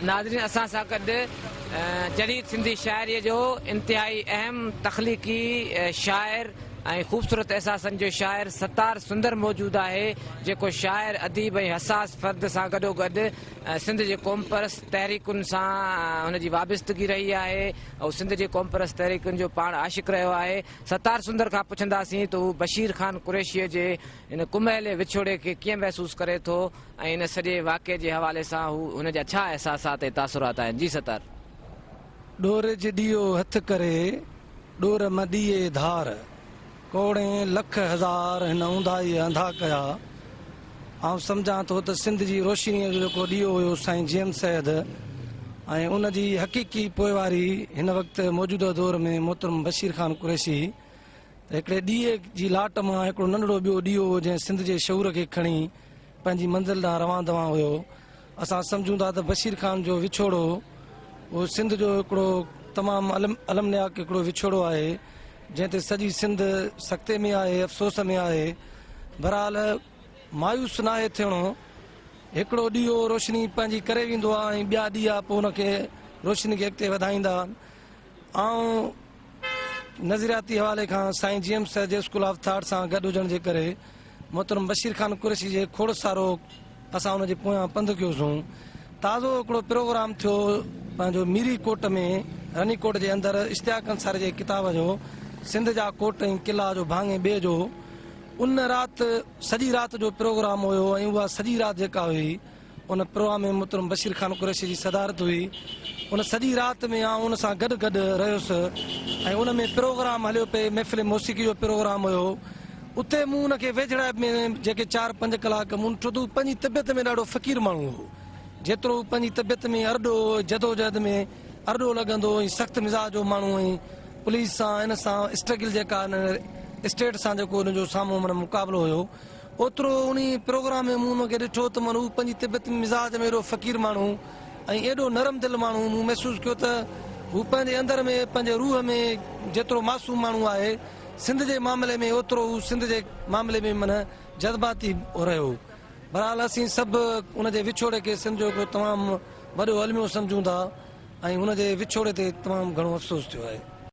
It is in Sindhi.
ناظرين اسان سان گڏ جديد سنڌي شاعريء جو انتهائي اهم تخليقي شاعر ۽ خوبصورت احساسن جو شاعر ستار سندر موجود آهي جيڪو شاعر اديب ۽ حساس فرد سان گڏوگڏ سنڌ جي قومپرست تحريڪن سان هن جي وابستگي رهي آهي هو سنڌ جي قومپرست تحريڪن جو پاڻ عاشق رهيو آهي ستار سندر کان پڇنداسين ته هو بشير خان قريشيء جي ان ڪمهلي وڇوڙي کي ڪيئن محسوس ڪري ٿو ۽ ان سڄي واقعي جي حوالي سان هو هن جا ڇا احساسات ۽ تاثرات آهن. جي ستار. ڏور جي ڏيئو هٿ ڪري، ڏور م ڏيئي ڌار. ڪوڙين لک هزار هن اونداهيء انڌا ڪيا. آئون سمجهان ٿو ته سنڌ جي روشنيء جو جيڪو ڏيئو هيو سائين جي ايم سيد ۽ ان جي حقيقي پوئواري هن وقت موجوده دور ۾ محترم بشير خان قريشي ته هڪڙي ڏيئي جي لاٽ مان هڪڙو ننڍڙو ٻيو ڏيئو هو جنهن سنڌ جي شعور کي کڻي پنهنجي منزل ڏانهن روان دوان هيو. اسان سمجهون ٿا ته بشير خان جو وڇوڙو اهو سنڌ جو هڪڙو تمام المناڪ هڪڙو وڇوڙو آهي جنهن تي سڄي سنڌ سڪتي ۾ آهي افسوس ۾ آهي. بهرحال مايوس ناهي ٿيڻو. هڪڙو ڏيئو روشني پنهنجي ڪري ويندو آهي ۽ ٻيا ڏيئا پوء ان کي روشني کي اڳتي وڌائيندا. آئون نظرياتي حوالي کان سائين جي ايم سيد جي اسڪول آف ٿاٽ سان گڏ هجڻ جي ڪري محترم بشير خان قريشي جي کوڙ سارو اسان ان جي پويان پنڌ ڪيوسون. تازو هڪڙو پروگرام ٿيو پنهنجو ميري ڪوٽ ۾ رني ڪوٽ جي اندر اشتياق انصاري جي ڪتاب جو سنڌ جا ڪوٽ ۽ قلعا جو ڀاڱي ٻئي جو ان رات سڄي رات جو پروگرام هيو ۽ اها سڄي رات جيڪا هئي ان پروگرام ۾ محترم بشير خان قريشي جي صدارت هئي. ان سڄي رات ۾ آئون ان سان گڏ گڏ رهيس ۽ ان ۾ پروگرام هليو پئي محفل موسيقي جو پروگرام هيو. اتي مون ان کي ويجهڙائپ ۾ جيڪي چار پنج ڪلاڪ مون ڏٺو ته هو پنهنجي طبيعت ۾ ڏاڍو فقير ماڻهو هو. جيترو هو پنهنجي طبيعت ۾ ارڏو هو جدوجهد ۾ ارڏو لڳندو هو ۽ سخت مزاج جو ماڻهو ۽ پوليس سان ان سان اسٽرگل جيڪا ان اسٽيٽ سان جيڪو ان جو سامهون معنيٰ مقابلو هيو. اوترو انهي پروگرام ۾ مون ان کي ڏٺو ته من هو پنهنجي طبيعت ۾ مزاج ۾ ايڏو فقير ماڻهو ۽ ايڏو نرم دل ماڻهو مون محسوس ڪيو ته هو پنهنجي اندر ۾ پنهنجي روح ۾ جيترو معصوم ماڻهو آهي سنڌ جي معاملي ۾ اوترو هو سنڌ جي معاملي ۾ من جذباتي رهيو بهرحال اسين سڀ ان جي وڇوڙي کي سنڌ جو هڪڙو تمام وڏو الميو سمجهون ٿا ۽ هن جي وڇوڙي تي تمام گهڻو افسوس ٿيو آهي.